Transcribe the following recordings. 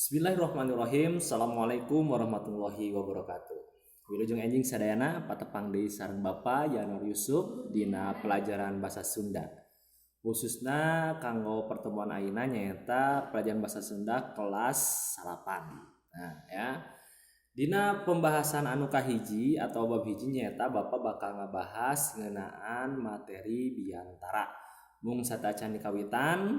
Bismillahirrahmanirrahim. Assalamualaikum warahmatullahi wabarakatuh. Wilujeng enjing sadayana, patepang deui sareng Bapak Yanur Yusuf dina pelajaran bahasa Sunda. Khususna kanggo pertemuan ayeuna nyaeta pelajaran bahasa Sunda kelas 9. Nah, ya. Dina pembahasan anu kahiji atau bab hiji nyaeta Bapak bakal ngabahas ngeunaan materi biantara. Mung sateuacan dikawitan,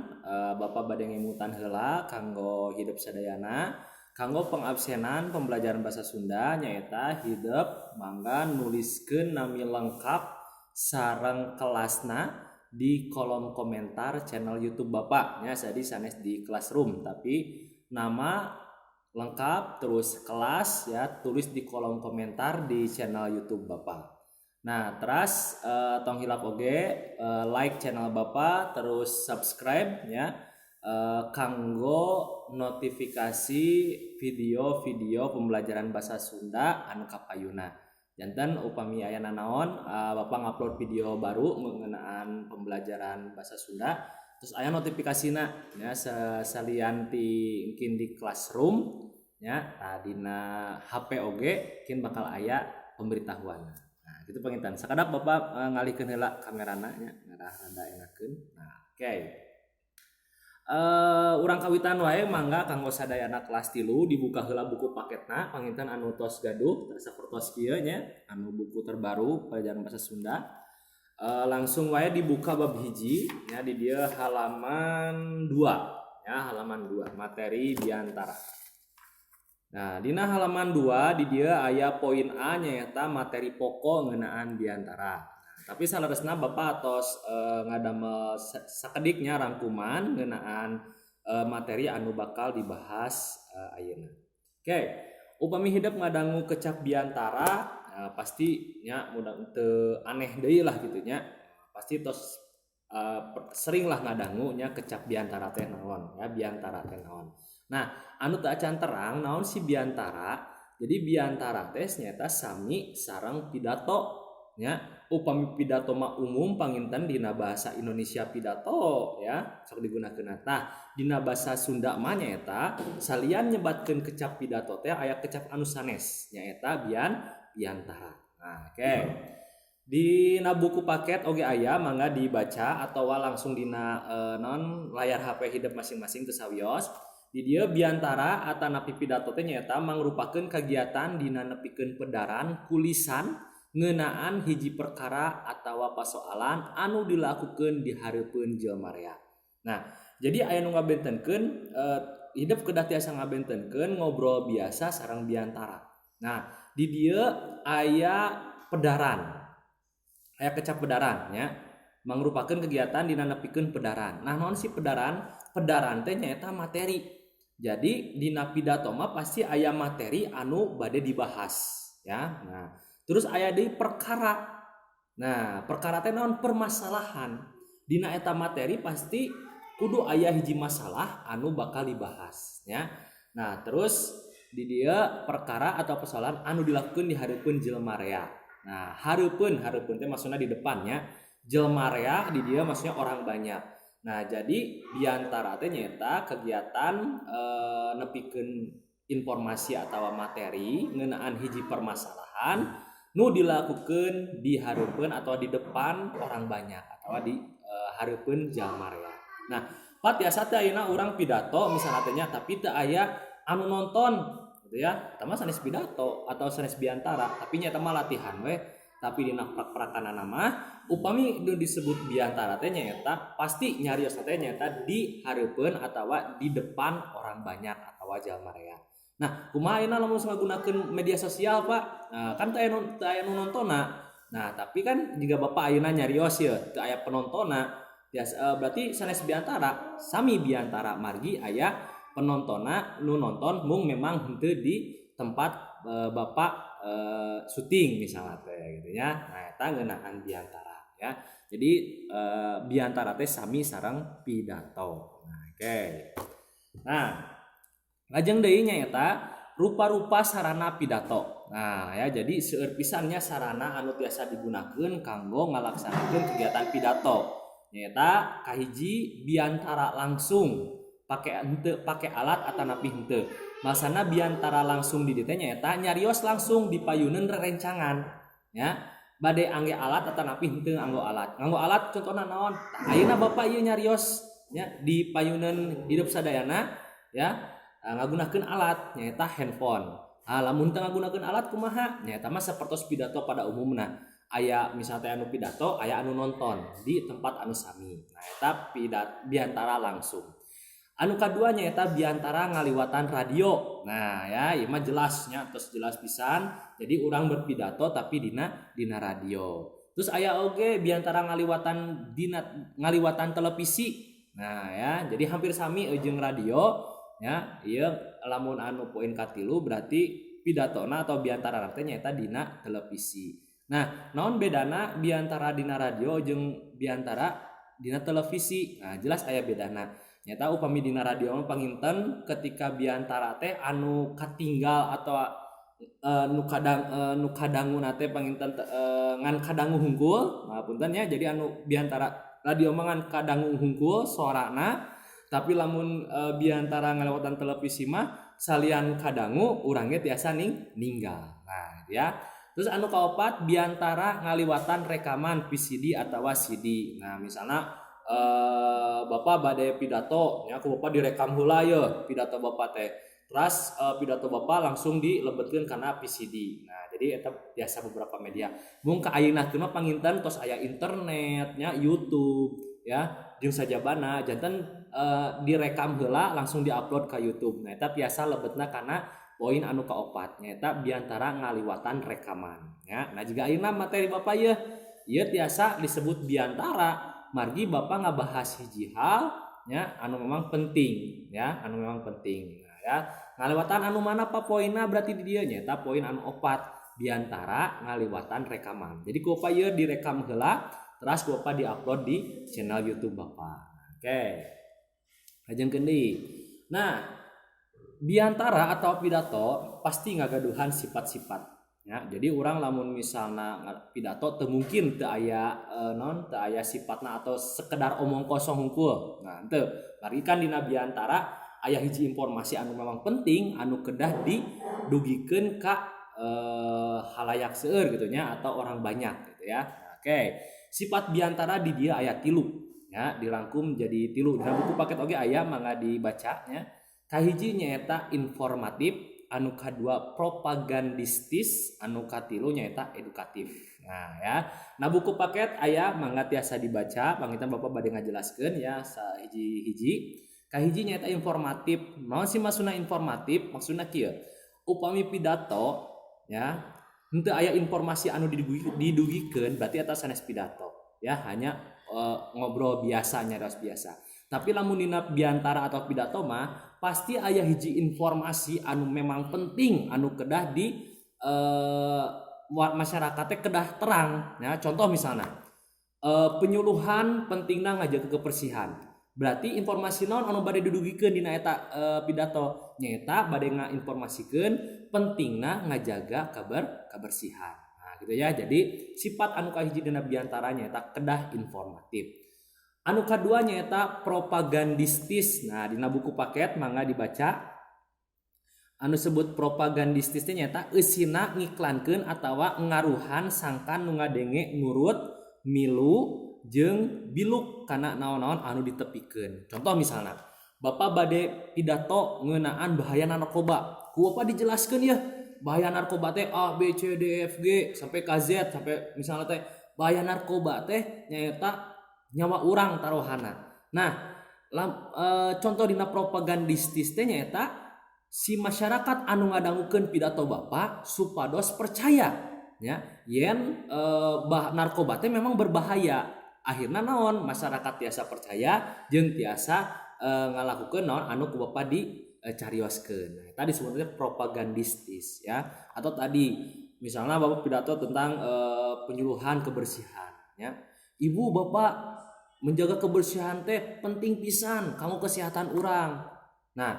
Bapak bade ngemutan heula kanggo hidep sadayana kanggo pengabsenan pembelajaran bahasa Sunda, nyaeta hidep mangga nuliskeun nami lengkap sareng kelasna di kolom komentar channel YouTube Bapak nya. Jadi sanes di Classroom, tapi nama lengkap terus kelas ya, tulis di kolom komentar di channel YouTube Bapak. Nah, terus tong hilap oge like channel Bapak, terus subscribe ya, kanggo notifikasi video-video pembelajaran bahasa Sunda anu kapayuna. Janten upami aya nanaon Bapak ngupload video baru mengenaan pembelajaran bahasa Sunda, terus aya notifikasina ya, salian ti mungkin di Classroom ya, dina HP oge mungkin bakal aya pemberitahuan. Nah, gitu panginten. Sakedap Bapak ngalihkeun heula kamerana nya, ngarah rada enakeun. Nah, oke. Okay. Urang kawitan wae. Mangga kanggo sadayana kelas 3 dibuka heula buku paketna. Panginten anu tos gaduh sapertos kieu nya, anu buku terbaru pelajaran bahasa Sunda, langsung wae dibuka bab hiji ya, di dieu halaman 2 ya, halaman 2 materi biantara. Nah, dina halaman 2 di dieu aya poin A, nyaeta materi pokok ngeunaan biantara. Nah, tapi saleresna Bapak atos ngadamel sakediknya rangkuman ngeunaan materi anu bakal dibahas ayeuna. Oke, upami hidep ngadangu kecap biantara, pasti nya mudah teu aneh deui lah gitu nya. Pasti tos sering lah ngadangu nya kecap biantara teh naon ya, biantara teh naon. Nah, anu teu acan terang naon si biantara. Jadi biantara teh nyaeta sami sareng pidato nya. Upami pidato mah umum panginten dina bahasa Indonesia pidato ya sok digunakeun. Tah, dina bahasa Sunda mah nyaeta salian nyebatkeun kecap pidato teh aya kecap anu sanes, nyaeta biantara. Nah, oke. Okay. Dina buku paket oge aya, mangga dibaca atau langsung dina non layar HP hidep masing-masing teu sawios. Di dieu biantara atanapi pidato teh nyaeta mangrupakeun kegiatan dina nepikeun pedaran ku lisan ngeunaan hiji perkara atawa pasoalan anu dilakukeun di hareupeun jelema rea. Nah, jadi aya nu ngabentenkeun, hidep kedah tiasa ngabentenkeun ngobrol biasa sareng biantara. Nah, di dieu aya pedaran. Aya kecap pedaran nya. Mangrupakeun kegiatan dina nepikeun pedaran. Nah, naon sih pedaran? Pedaran teh nyaeta materi. Jadi dina pidato mah pasti aya materi anu bade dibahas ya. Nah, terus aya deui perkara. Nah, perkara teh naon? Permasalahan. Dina eta materi pasti kudu aya hiji masalah anu bakal dibahas ya. Nah, terus di dieu perkara atau persoalan anu dilakukan di hareupeun jelema rea. Nah, hareupeun, hareupeun teh maksudnya di depannya. Jelema rea di dieu maksudnya orang banyak. Nah, jadi biantara teh nyaeta kegiatan nepikeun informasi atau materi ngeunaan hiji permasalahan nu dilakukan di hareupeun atau di depan orang banyak atau di hareupeun jalma rea. Nah, Pak, tiasa teh ayeuna urang pidato misalnya teh nya, tapi teu aya anu nonton gitu ya? Eta mah sanes pidato atau sanes biantara, tapi nya eta mah latihan we. Tapi dina prak-prakanana mah upami nu disebut biantara teh nyaeta pasti nyarios teh nyaeta di hareupeun atawa di depan orang banyak atawa jalma rea. Nah, kumaha ayeuna lamun ngagunakeun media sosial, Pak? Nah, kan teu aya nu nontonna. Nah, tapi kan jika Bapak ayeuna nyarios ye teu aya penontonna, biasa, berarti sanes biantara. Sami biantara margi aya penontonna nu nonton, mung memang henteu di tempat Bapak syuting misalnya teh gitu ya. Nah, eta ngeunaan biantara ya. Jadi biantara teh sami sareng pidato. Nah, oke. Okay. Nah, lajeng deui nyaeta rupa-rupa sarana pidato. Nah, ya, jadi seueur pisan nya sarana anu tiasa digunakeun kanggo ngalaksanakeun kegiatan pidato. Nyaeta kahiji biantara langsung. Pake henteu, pake alat atanapi henteu. Masana biantara langsung di dieu teh nyaeta nyarios langsung dipayuneun rerencangan nya, bade angge alat atanapi henteu nganggo alat. Nganggo alat contohna naon? Tah, ayeuna Bapak ieu nyarios nya di payuneun hidup sadayana ya, ngagunakeun alat nyaeta handphone. Ah, lamun teu ngagunakeun alat kumaha? Nyaeta mah sapertos pidato pada umumna. Aya misalnya teh anu pidato, aya anu nonton di tempat anu sami. Nah, eta biantara langsung. Anu kadua nyaeta biantara ngaliwatan radio. Nah, ya ieu mah jelas nya, tos jelas pisan. Jadi urang berpidato tapi dina radio. Terus aya oge biantara ngaliwatan dina ngaliwatan televisi. Nah, ya, jadi hampir sami jeung radio ya. Ieu lamun anu poin katilu berarti pidatona atau biantara teh nyaeta dina televisi. Nah, naon bedana biantara dina radio jeung biantara dina televisi? Nah, jelas aya bedana. Nyata upami dina radio mah panginten ketika biantara teh anu katinggal atau nu kadanguna teh panginten ngan kadangu hungkul. Nah, punten ya, jadi anu biantara radio mah ngan kadangu hungkul sorana, tapi lamun biantara ngalewatan televisi mah salian kadangu urang ge tiasa ninggal. Nah, gitu ya. Terus anu kaopat biantara ngaliwatan rekaman VCD atawa CD. Nah, misalnya Bapak bade pidato nya, ku Bapak direkam heula ye pidato Bapak teh. Terus pidato Bapak langsung dilebetkeun kana VCD. Nah, jadi eta biasa beberapa media. Mung ka ayeuna mah panginten tos aya internet nya, YouTube ya, jeung sajabana janten direkam heula langsung diupload ke YouTube. Nah, eta biasa lebetna kana poin anu kaopat, nyaeta biantara ngaliwatan rekaman ya. Nah, jika ayeuna materi Bapak ye, ieu tiasa disebut biantara margi Bapak ngabahas hiji hal ya anu memang penting ya, anu memang penting. Nah, ya ngaliwatan anu mana Pak poinna berarti di dieu? Nyaeta poin anu opat, biantara ngaliwatan rekaman. Jadi ku Bapak ieu direkam heula, terus ku Bapak diupload di channel YouTube Bapak. Oke, lajengkeun deui. Nah, biantara atau pidato pasti ngagaduhan sifat-sifat ya. Jadi orang lamun misalnya pidato teu mungkin teu aya non teu aya sifatna atau sekedar omong kosong hungkul. Nah, teu. Margi kan dina biantara aya hiji informasi anu memang penting anu kedah didugikeun ka halayak seueur gitu nya atau orang banyak gitu ya. Nah, oke. Sifat biantara di dieu aya 3 ya, dirangkum jadi 3. Dina buku paket oge aya, mangga dibaca nya. Kahiji nyaeta informatif, anu kadua propagandistis, anu katilu nyaeta edukatif. Nah, ya. Nah, buku paket aya, mangga tiasa dibaca, panginten Bapak bade ngajelaskeun ya sahiji-hiji. Kahiji nyaeta informatif. Naon sih maksudna informatif? Maksudna kieu. Upami pidato ya, henteu aya informasi anu didugikeun berarti eta sanes pidato. Ya, hanya ngobrol biasa, nyarios biasa. Tapi lamun dina biantara atau pidato mah pasti aya hiji informasi anu memang penting anu kedah di masyarakatnya kedah terang ya. Contoh misalnya penyuluhan pentingna ngajaga kebersihan, berarti informasi naon anu bade didugikeun dina eta pidato? Nyaeta bade ngainformasikeun pentingna ngajaga kebersihan. Nah, gitu ya. Jadi sifat anu kahiji dina biantara nyaeta kedah informatif. Anu kadua nyaeta propagandistis. Nah, dina buku paket mangga dibaca. Anu sebut propagandistis teh nyaeta eusina ngiklankeun atawa ngaruhan sangkan nu ngadenge nurut, milu jeung biluk kana naon-naon anu ditepikeun. Contoh misalna, Bapak bade pidato ngeunaan bahaya narkoba. Ku Bapak dijelaskeun ya, bahaya narkoba teh A B C D F G sampai K Z, sampai misalnya teh bahaya narkoba teh nyaeta nyawa urang taruhana. Nah, contoh dina propagandistis teh nyaeta si masyarakat anu ngadangukeun pidato Bapak supados percaya ya yen narkoba teh memang berbahaya. Akhirna naon? Masyarakat tiasa percaya jeung tiasa ngalakukeun naon anu ku Bapak di carioskeun. Nah, tadi sebenarnya propagandistis ya. Atau tadi misalnya Bapak pidato tentang penyuluhan kebersihan ya. Ibu bapak, menjaga kebersihan teh penting pisan kanggo kesehatan urang. Nah,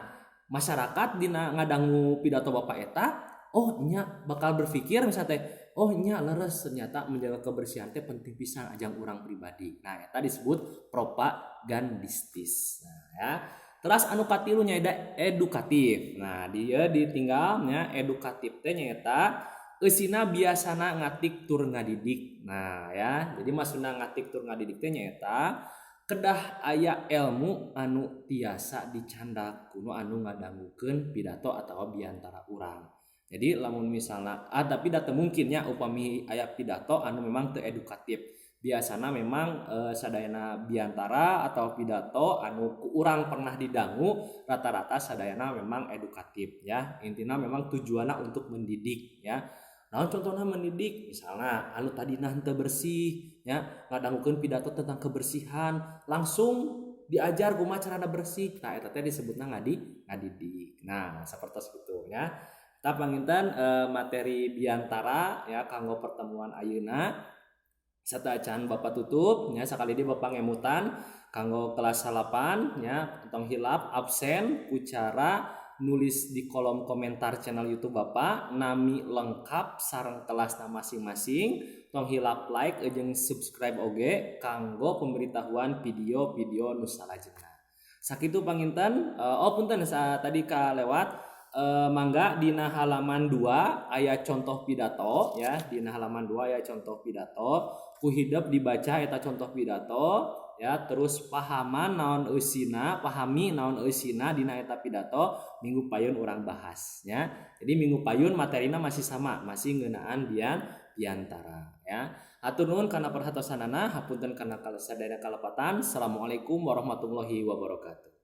masyarakat dina ngadangu pidato Bapak eta, oh nya, bakal berpikir misalnya teh, oh nya leres, ternyata menjaga kebersihan teh penting pisan ajang urang pribadi. Nah, eta disebut propagandistis. Nah, ya. Terus anu katilu nyaeta edukatif. Nah, dia ditinggal nya, edukatif teh nyaeta eusina biasana ngatik tur ngadidik. Nah ya, jadi maksudna ngatik tur ngadidik teh nyaeta kedah aya ilmu anu tiasa dicandak ku nu anu ngadangukeun pidato atau biantara urang. Jadi lamun misalnya tapi da teu mungkin nya upami aya pidato anu memang teu edukatif. Biasana memang sadayana biantara atau pidato anu ku urang pernah didangu rata-rata sadayana memang edukatif ya. Intina memang tujuanna untuk mendidik ya. Naon contohna mendidik? Misalnya anu tadina henteu bersih ya, ngadangukeun pidato tentang kebersihan, langsung diajar kumaha carana bersih. Nah, eta teh disebutna ngadidik. Nah, sapertos kitu nya. Tah, panginten materi biantara ya kanggo pertemuan ayeuna. Sateuacan Bapak tutup nya, sakali deui Bapak ngemutan kanggo kelas 8 nya, tong hilap absen ku cara nulis di kolom komentar channel YouTube Bapak nami lengkap sareng kelasna masing-masing. Tong hilap like jeung subscribe oge kanggo pemberitahuan video-video nu salajengna. Sakitu panginten. Oh, punten, tadi kalewat. Mangga dina halaman 2 aya contoh pidato ya. Dina halaman 2 aya contoh pidato, ku hidep dibaca eta contoh pidato ya, terus pahaman naon eusina, pahami naon eusina dina eta pidato. Minggu payun urang bahas ya. Jadi minggu payun materina masih sama, masih ngeunaan biantara ya. Hatur nuhun kana perhatosanana, hapunten kana sadaya kalepatan. Assalamualaikum warahmatullahi wabarakatuh.